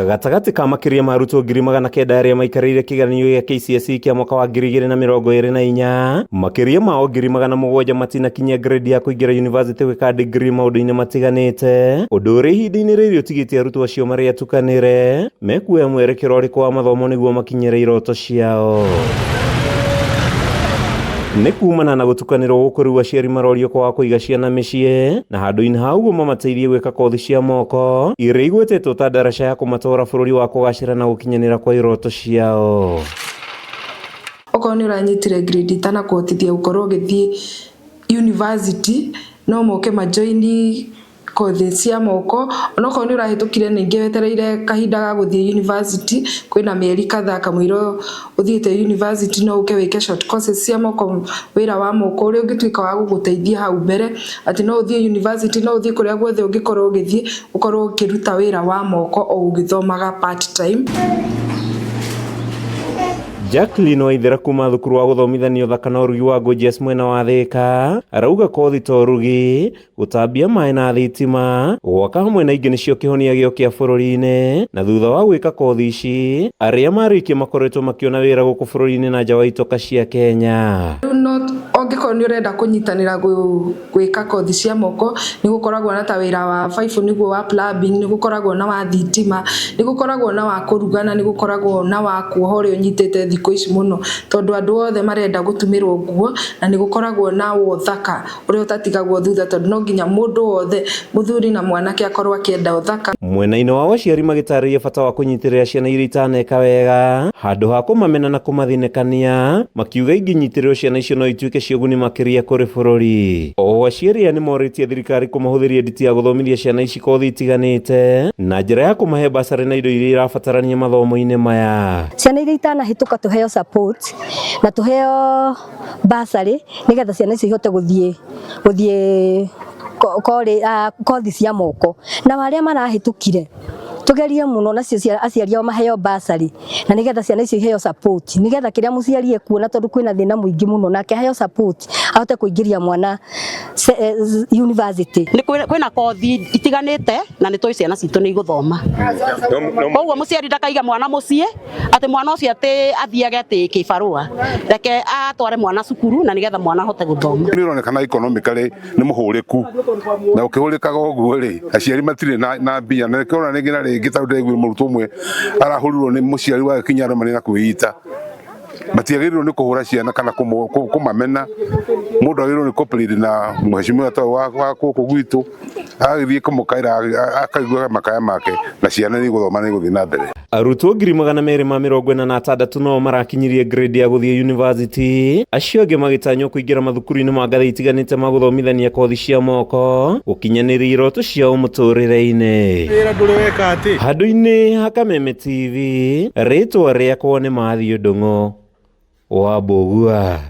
Gatagatĩ ka makĩria ma arutwo 900,000 arĩa maikarĩire kĩgeranio gĩa KCSE kĩa mwaka wa 2024, makĩria mao 700,000 matinakinyia grade ya kũingĩra university gwĩka degree maũndũ-inĩ matiganĩte, ũndũ ũrĩa ihinda-inĩ rĩrĩ ũtigĩtie arutwo acio marĩ atukanĩre mekuoya mwerekero ũrĩkũ wa mathomo nĩguo makinyĩre iroto ciao. Nĩ kumana na gũtukanĩrwo gũkũ rĩu aciari marorio kwaga kũiga ciana mĩciĩ na handũ-inĩ ha ũguo mamateithie gwĩka kothi cia moko iria igwetetwo ta ndaraca ya kũmatwara bũrũri wa kũgacĩra na gũkinyanĩra kwa iroto ciao. Okorwo nĩ ũranyitire grade itanakũhotithia gũkorwo ũgĩthiĩ university, no moke majoini kothi cia moko. Onokorwo nĩ ũrahĩtũkire ningĩ wetereire kahinda ga gũthiĩ university, kwĩna mĩeri kadhaa kamũira ũthiĩte university, no ũke wĩke short courses cia moko, wĩra wa moko ũrĩa ũngĩtuĩka wa gũgũteithia hau mbere, atĩ no ũthiĩ university, no ũthiĩ kũrĩa guothe ũngĩkorwo ũgĩthiĩ, ũkorwo ũkĩruta wĩra wa moko o ũgĩthomaga part time. Jacqueline Waithera kuma thukuru wa gũthomithanio ũthaka na ũrugi wa Gorgeous mwena wa Thika arauga kothi ta ũrugi, gũtambia maĩ na thitima, gwaka hamwe na ingĩ nĩcio kĩhonia gĩo kĩa bũrũri-inĩ, na thutha wa gwĩka kothi ici arĩa marĩkia makoretwo makĩona wĩra gũkũ bũrũri-inĩ na nja wa itoka cia Kenya. Rĩu no ũngĩkorwo nĩ ũrenda kũnyitanĩra gwĩka kothi cia moko, nĩ gũkoragwo na ta wĩra wa baibũ, nĩguo wa plumbing, nĩ gũkoragwo na wa thitima, nĩ gũkoragwo na wa kũruga, na nĩ gũkoragwo na wa kuoha ũrĩa ũnyitĩte thikũ ici mũno, tondũ andũ othe marenda gũtumĩrwo nguo, na nĩ gũkoragwo na wothaka ũrĩa ũtatigagwo thutha, tondũ no nginya mũndũ wothe, mũthuri na mwanake, akorwo akĩenda ũthaka. Mwena-inĩ wao aciari magĩtarĩria bata wa kũnyitĩrĩra ciana iria itaneka wega handũ ha kũmamena na kũmathinĩkania, makiuga ingĩnyitĩrĩrwo ciana icio no ituĩke cia ũguni makĩria kũrĩ bũrũri. Oho aciari aya nĩmorĩtie thirikari kũmahũthĩria nditi ya gũthomithia ciana ici kothi itiganĩte na njĩra ya kũmahe basarĩ na indo iria irabatarania mathomo-inĩ maya. Ciana iria itanahĩtũka tũheo support na tũheo basarĩ nĩgetha ciana icio ihote gũthiĩ kothi cia moko, na arĩa marahĩtũkire tugerie mũno nacio aciari ao maheo basarĩ na nĩgetha ciana icio iheo support, nĩgetha kĩrĩa mũciari ekuona, tondũ kwĩna thĩna mũingĩ mũno, nake aheo support ahote kũingĩria mwana university. Nĩ kwĩna kothi itiganĩte na nĩ tũĩ ciana citũ nĩ igũthoma, koguo mũciari ndakaiga mwana mũciĩ atĩ mwana ũcio atĩ athiage atĩ kĩbarũa, reke atware mwana cukuru na nĩgetha mwana ahote gũthoma. Nĩ ũronekana economically nĩ mũhũrĩku, na ũkĩhũrĩkaga ũguo rĩ, aciari matirĩ na mbia, na nĩkĩo ũrona rĩngĩ na rĩngĩ ta ndĩraiguire mũrutwo ũmwe arahũrirwo nĩ mũciari wake kinya arũmanĩra na kwĩita. Matiagĩrĩirwo nĩ kũhũra ciana kana kũmamena. Mũndũ agĩrĩirwo nĩ kũ na mheshimiwa ta wa gũkũ gwitũ, agagĩthiĩ kũmũkaĩra akaigua makaya make, na ciana nĩ igũthoma, nĩ igũthiĩ na mbere. Arutwo 246,000 no marakinyirie grade ya gũthiĩ university, acio angĩ magĩtanywo kũingĩra mathukuru-inĩ ma ngathĩ itiganĩte ma gũthomithania kothi cia moko gũkinyanĩria iroto ciao mũtũrĩre-inĩ. Wĩra ndũrĩ weka atĩ. Handũ-inĩ ha Kameme TV, rĩtwa rĩakwa nĩ Matthew Ndung'u wa Mbũgua.